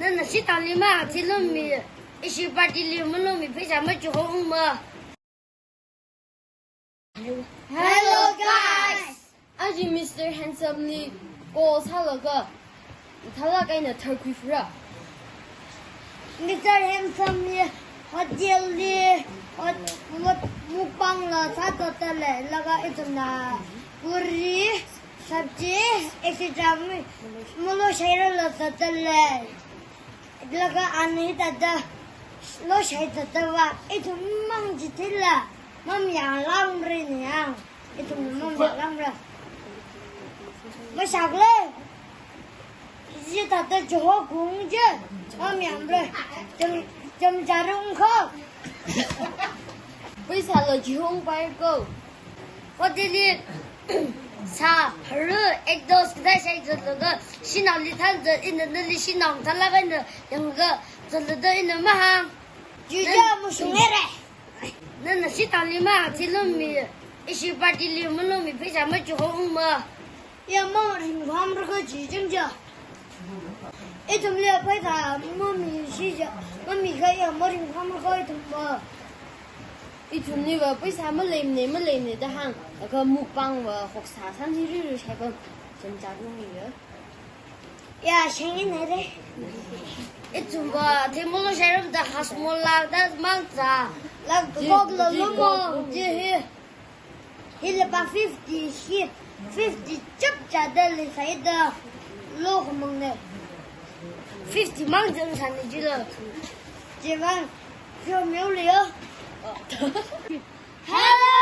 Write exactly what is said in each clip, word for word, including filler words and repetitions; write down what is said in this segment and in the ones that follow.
Nana shitangli mathilumi, ishi partyli malumi pheisā machuhongma. Hello guys. Aja Mister Handsome li call sālaga, thalak eina tharkhuifura. Mister Handsome li hotel li, hot-, muk-, mukbang la sāda lei, laga ithumna puri, sabji, et cetera mi, molo shaira la sāda lei. Laga ana hithāda lo shai thāda va, ithum mang chithila, mamayānglamra ni yang, ithum mamayānglamra. Mashakle, chithāda chuhokung je, mamayāngmara, cham, chamcharung kho. Pheisāla chuhongpai kho. Hotel li sā, haru, egg toast kathā shai zatlaga, shanaoli thanzat, ina nali shanao thalak eina yanglaga zatlaga ina mahāng. Juja mushungere. Nana shitangli mathilumi, ishi partyli malumi pheisā machuhongma. Ya maringphamra kho chi jingja. Ithumli pheisā mamishi ja, mamiakha ya maringphamra kho ithumva. Ithumliva pheisā maleimane, maleimane da hāng, laga mukbang va hoksā sānsi riri shaipam, chamcharung ya. Ya, shengin haire. Ithumva, themolo shairam da hasmola da mangza. La kok la lumo, je hi. Hila pa fifty shi, fifty chapchā da leisāda lo khamang ne. Fifty mang jang sāni jila. Jivang, kyo myo le yo. Hello!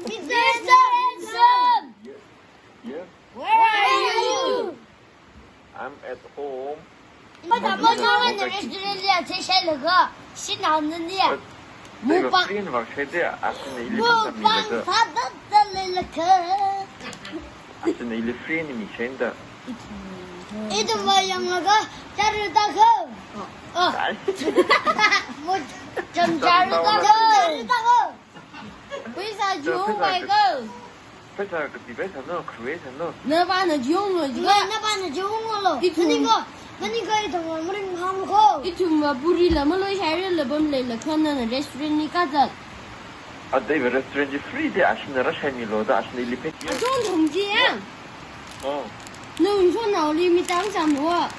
Mister Handsome! Where are you? I'm at home. Madam, madam, restaurant li athei shailaga, shanao nani. Mukbang. Mukbang. Mukbang. Phada da leilaga. Ithumva yanglaga, charida kho. Oh. Mo, chamcharida kho. Charida kho. Pheisā chuhongpai kho. Pheisā kapi pheisā no, kharui sā no. Navāna chuhonglo jiakha. Navāna chuhonglo. Ithum. Maning kho, maning kho ithumva maringpham kho. Ithumva puri la maloi shaira la pam leilakha nana restaurant li kazat. Adeiva restaurant chi free de, ashina rāshaimilo da, ashina ili phe. Achon thong chi ya. Oh. Ningsonaoli mi tang cham wa.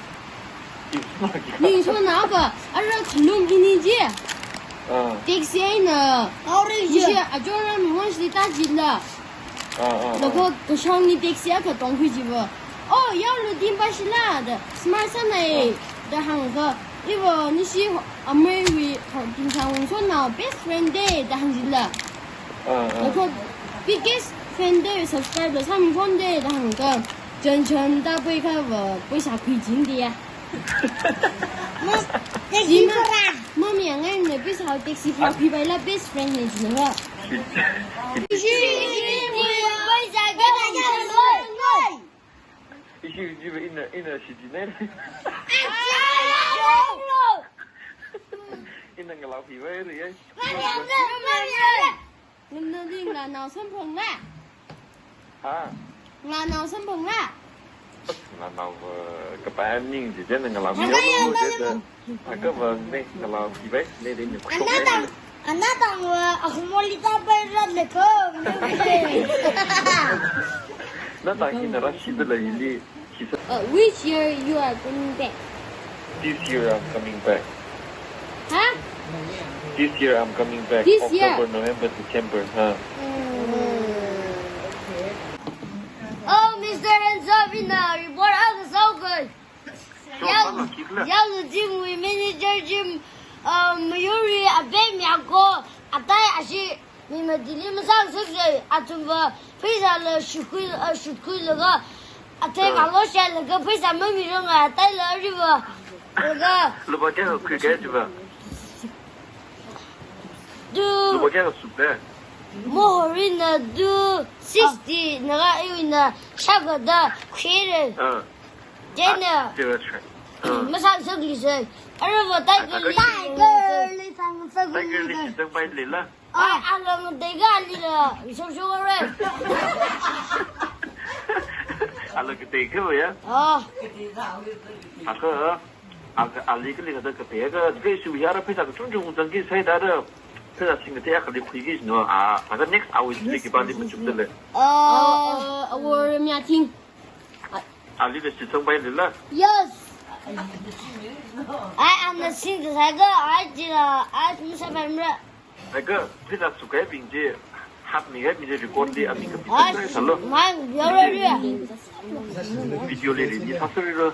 Ningsonaova, ara khalum ini je. Ah. Taxi eina. Auri je. Ishi achon ramwui shi ta jila. Ah, ah, ah. Laga kashangli taxi akha tongkhui jiva. Oh, yaolu dimba shila da. Smart sānai da hāngga. Iva nishi ameiwui ho, tingthang ningsonaowui best friend de da hāng jila. Ah, ah. Laga biggest fan de, subscribe la sāmi phone de da hāngga. Chānchān da pheikha va, pheisā khuijin de ya. Ma, taxi fare. Mami yang ai ne pheisā taxi fare phipaila best friend ne jina va. Ishi, ishi, pheisā kha. Ishi jiva ina, ina shijinai. Ina ngalao phivaira ya. Nana ning nganao samphangna? Ha? Nganao samphangna? Nganao, eh, kapai ning jijena ngalao mi. Nganao, nganao. Akava ne ngalao phivai ne de ni. Anatang, anatang, eh, akhumoli ta pai ra le ko. Natang hina rāshida lei ili. Uh, which year you are coming back? This year I'm coming back. Huh? This year I'm coming back. This year? October, November, December. Huh? Mm, okay. Oh, Mister Handsome, ina report akha sāuga. Yao, yao, gym wui manager gym, um, Yuri, abe mi ako, atai ashi, mi madili masang sukse, athumva, pheisāla shukhui, uh, shutkhuilaga, athei valo shailaga, pheisā mamiranga, ataila riva, laga. Lupā kayākha khuikei jiva? Du. Lupā kayākha sukle? Mohorina du sixty, naga iwina shakada khuire. Ah. Chieina. Ah, zero three. Ah. Masang sākli sai. Arava Tiger li. Tiger li sang sākli. Tiger li sai. Shitsangpai lila. Ai, alang dega lila. Shok shok re. Ala katei kha ya. Oh. Aka, aka ali kali kathā katei ka, kei su ya ra pheisā kachungchung zangki sai da ra. Pheisā singkatei akhali khuiki jino. A, aka next awui sili khipāli machukdalei. Oh, awor myathing. Alila shitsangpailila. Yes. Ai, amna singkasai ka, ai, jila, ai, masāpaimara. Aka, pheisā sukahaibing chi, hapmikahaibing chi recordli aming kapi Ai, sāsālu. Mai, yaorari. Videoli release sāsārilu.